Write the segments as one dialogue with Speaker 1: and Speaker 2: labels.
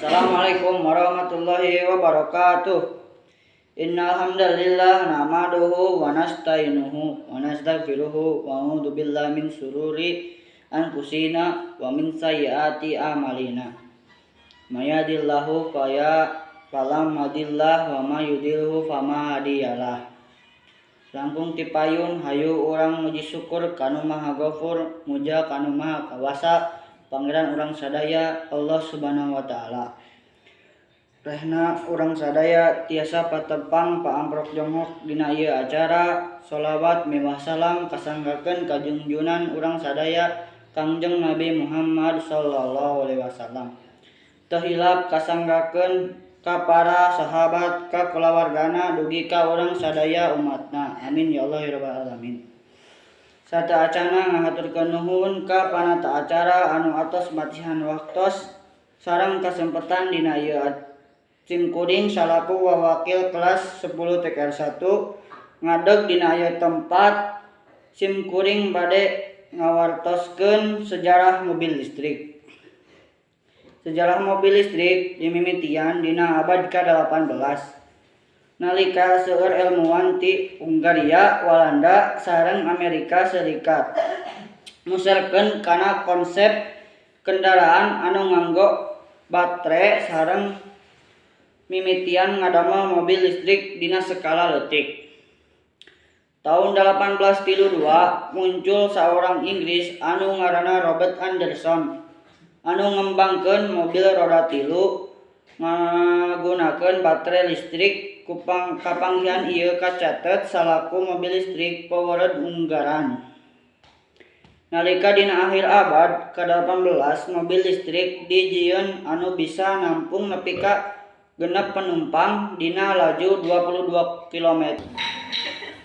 Speaker 1: Assalamualaikum warahmatullahi wabarakatuh. Innal hamdalillah nahmaduhu wa nasta'inuhu wa nastaghfiruhu wa na'udzu billahi min syururi anfusina wa min sayyiati a'malina. May yahdihillahu fala mudillah wa may yudlilhu fama hadiyalah. Langkung ti payun hayu urang muji syukur ka Nu Maha Gafur muja ka Nu Maha Kawasa, Pangeran urang sadaya, Allah Subhanahu wa taala. Rehna urang sadaya tiasa patepang paamprok jonghok dina ieu acara. Sholawat miwah salam kasanggakeun ka junjunan urang sadaya, Kangjeng Nabi Muhammad sallallahu alaihi wasallam. Teu hilap kasanggakeun ka para sahabat, ka kulawargana, dugi ka urang sadaya umatna. Amin ya Allah ya rabbal alamin. Sateuacanna ngahaturkeun nuhun ka panata acara anu atos masihan waktos sareng kasempatan dina ieu sim kuring salaku wawakil kelas 10 TKR 1 ngadeg dina ieu tempat. Sim kuring bade ngawartoskeun sejarah mobil listrik. Sejarah mobil listrik dimimitian dina abad ka-18 nalika seueur ilmuwan ti Hungaria, Walanda, sareng Amerika Serikat muserkeun kana konsep kendaraan anu nganggo batre sareng mimitian ngadamel mobil listrik dina skala leutik. Taun 1832 muncul saurang Inggris anu ngaranna Robert Anderson anu ngembangkeun mobil roda tilu ngagunakeun batre listrik. Kapanggihan ieu kacatet salaku mobil listrik powered unggaran. Nalika dina akhir abad ka-18 mobil listrik dijieun anu bisa nampung nepi ka 6 penumpang dina laju 22 km.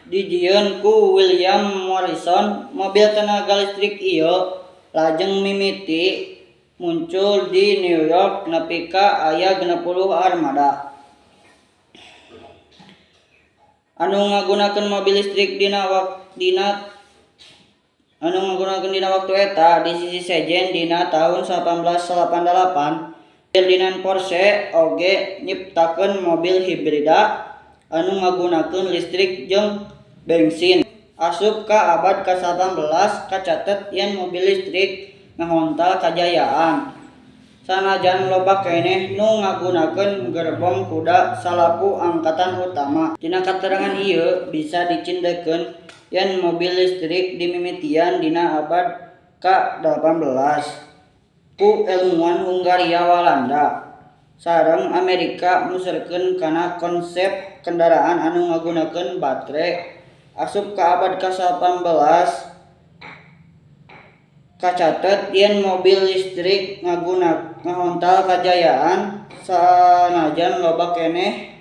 Speaker 1: Dijieun ku William Morrison, mobil tenaga listrik ieu lajeng mimiti muncul di New York nepi ka aya 60 armada anu ngagunakeun mobil listrik dina waktu eta. Di sisi sejen, dina taun 1888 Ferdinand Porsche oge nyiptakeun mobil hibrida anu ngagunakeun listrik jeung bensin. Asup ka abad ka-19 kacatet yen mobil listrik ngahontal kajayaan sanajan loba keneh nu ngagunakeun gerbong kuda salaku angkutan utama. Tina katerangan ieu bisa dicindekkeun yen mobil listrik dimimitian dina abad ka-18 ku ilmuwan Hungaria, Walanda, sareng Amerika muserkeun kana konsep kendaraan anu ngagunakeun batre. Asup ka abad ka-19 kacatet yen mobil listrik ngahontal kajayaan sanajan loba keneh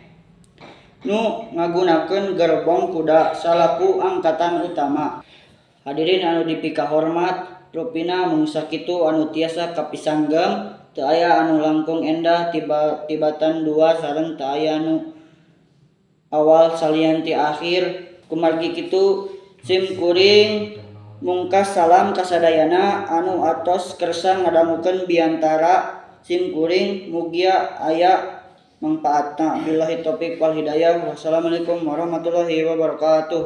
Speaker 1: nu ngagunakeun gerbong kuda salaku angkutan utama. Hadirin anu dipikahormat, rupina mung sakitu anu tiasa kapisanggem. Teu aya anu langkung endah tibatan dua sareng teu aya nu awal salian ti akhir. Kumargi kitu sim kuring mungkas salam kasadayana anu atos kersa ngadangukeun biantara sim kuring, mugia aya mangpaatna. Billahi taufik wal hidayah, wassalamualaikum warahmatullahi wabarakatuh.